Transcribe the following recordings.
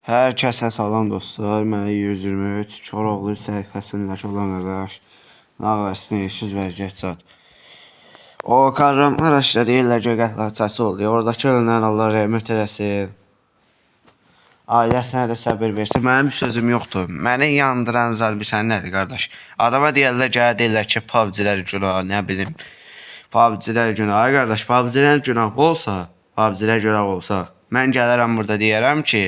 Hər kəsə salam dostlar. Mənə 123 Koroğlu səhifəsindəki olan qardaş. Nə işsiz vəziyyət zat. O Kahramanmaraşda deyirlər ki, qətl hadisəsi oldu. Oradakı ölənlər Allah rəhmət eləsin. Ailəsinə də səbir versin. Mənim bir sözüm yoxdur. Məni yandıran zad bir sən nədir qardaş? Adama deyirlər, gəl deyirlər ki, PUBG-lər günah, nə bilim. PUBG-lər günah. Ay qardaş, PUBG-lər günah olsa, PUBG-lər günah olsa, mən gələrəm burada deyərəm ki,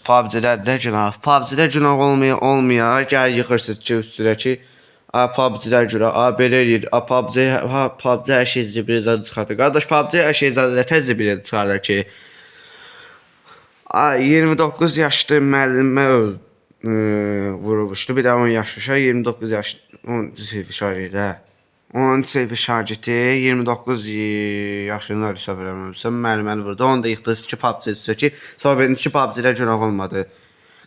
PUBG-də də günah. PUBG-də günah olmaya olmaya gəl yıxırsınız ki üstünə ki, a PUBG-lər günah, a belə eləyir, a PUBG, ha PUBG hər şey zibri zad çıxardır. Qardaş, PUBG hər şey zad nətər zibri çıxardır ki? A 29 yaşlı müəllimə vurulmuşdu. Bir də 10 yaşlı uşaq, 29 yaş 10 sinif şagirdi. Hə. 10 sinif şagirdi 29 yaşında səhv eləmirəmsə müəlliməni vurdu. Onu da yıxdınız ki, PUBG üstə ki, sonra dediniz ki, PUBG-də günah olmadı.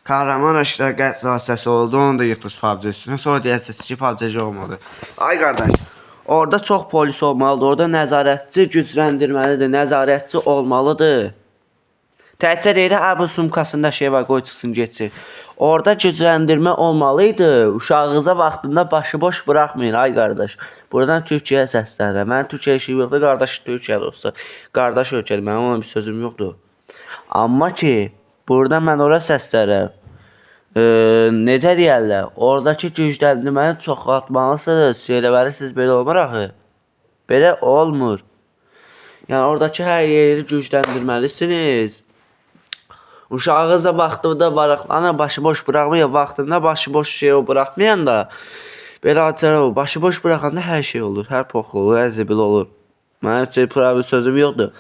Kahramanmaraşda qətl hadisəsi oldu, onu da yıxdınız PUBG üstünə. Sonra deyəsiniz ki, PUBG olmadı. Ay qardaş, orada çox polis olmalıdır, orada nəzarətçi gücləndirməlidir, nəzarətçi olmalıdır. Təkcə deyir, hə bu sumkasında şey var, qoy çıxsın getsin. Orada gücləndirmə olmalıydı. Uşağınıza vaxtında başıboş buraxmayın ay qardaş. Buradan Türkiyəyə səslənirəm. Mənim Türkiyə işim yoxdur, qardaş Türkiyə dostu. Qardaş ölkədir, mənim ona bir sözüm yoxdur. Amma ki, burada mən ora səslənirəm. Necə deyərlər? Oradakı gücləndirməni çoxaltmalısınız. Eləməlisiniz, belə olmur axı. Belə olmur. Yəni oradakı hər yeri gücləndirməlisiniz. Uşağınızla vaxtında maraqlanın, başıboş buraxmayın. Vaxtında başıboş şey o buraxmayan da belə hadisələr olur. Başıboş buraxanda hər şey olur. Hər pox olur, hər zibil olur. Mənim üçün problem sözüm yoxdur.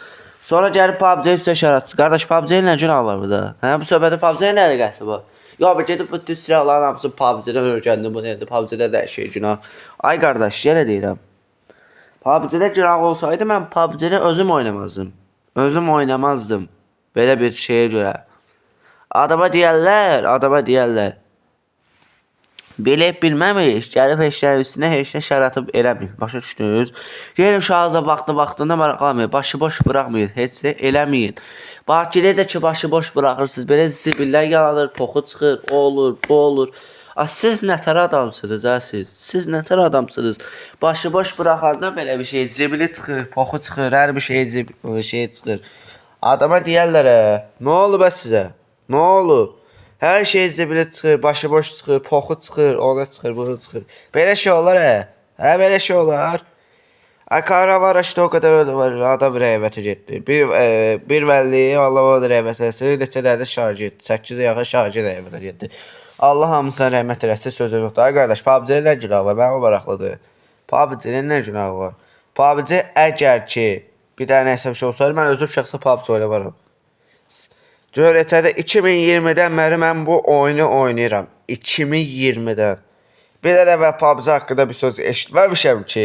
Sonra gəlib PUBG üstə şərat. Qardaş, PUBG ilə günah var burada. Hə, bu söhbətin PUBG ilə əlaqəsi var? Yox, bu gedib bütün silahların hamısı PUBG-dən öyrəndi, bu nədir? PUBG-də də hər şey günah. Ay qardaş, yenə deyirəm. PUBG-də günah olsaydı mən PUBG-də özüm oynamazdım. Özüm oynamazdım. Belə bir şeyə görə. Adama deyərlər, adama deyərlər. Bilib bilməmiş, gəlib heç nə üstünə heç nə şəratıb eləmir. Başa düşdünüz? Gəlin uşağınıza vaxtı vaxtında maraqlanmayın, başıboş buraxmayın, heç nə eləməyin. Bax ki, necə ki başıboş buraxırsınız, belə zibillər yaranır, poxu çıxır, o olur, bu olur. A siz nətər adamsınız ha siz? Siz nətər adamsınız? Başıboş buraxanda belə bir şey zibili çıxır, poxu çıxır, hər bir şey şey çıxır. Adama deyərlər, nə olub ə sizə? Nə olub? Hər şey zibili çıxır, başıboş çıxır, poxu çıxır, ona çıxır, bunu çıxır. Belə şey olar hə? Hə belə şey olar. Ay Kahramanmaraşda o qədər ölü var, adam rəhmətə getdi. Bir vəli, Allah ona da rəhmət eləsin, neçə dənə şagird, 8-ə yaxın şagird rəhmətə getdi. Allah hamısına rəhmət eləsin, sözüm yoxdur. Ay qardaş, PUBG-nin nə günahı var? Mənə o maraqlıdır. PUBG-nin nə günahı var? PUBG əgər ki, bir dənə nəsə bir şey olsaydı, mən özüm şəxsi PUBG oynamaram. Görəcədə 2020-dən bəri mən bu oyunu oynayıram. 2020-dən. Bir dənə mən PUBG haqqında bir söz eşitməmişəm ki,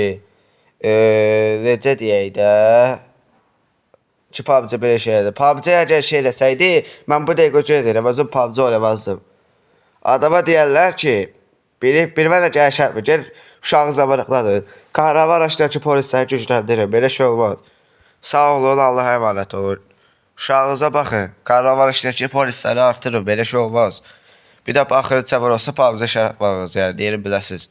necə deyək də, ki PUBG belə şey elədi. PUBG əgər şey eləsəydi, mən bu dəqiqə özü edirəm, özüm PUBG oynamazdım. Adama deyərlər ki, bilib bilmə də gəl şərtmi, gəl uşağınıza maraqlanın. Kahramanmaraşdakı polisləri gücləndirin, belə şey olmaz. Sağ olun, Allah'a əmanət olun. Uşağınıza baxın. Kahramanmaraşdakı polisləri artırın, belə şey olmaz. Bir də baxın, çəvar olsa PUBG şərət varınız, yəni deyirəm biləsiniz.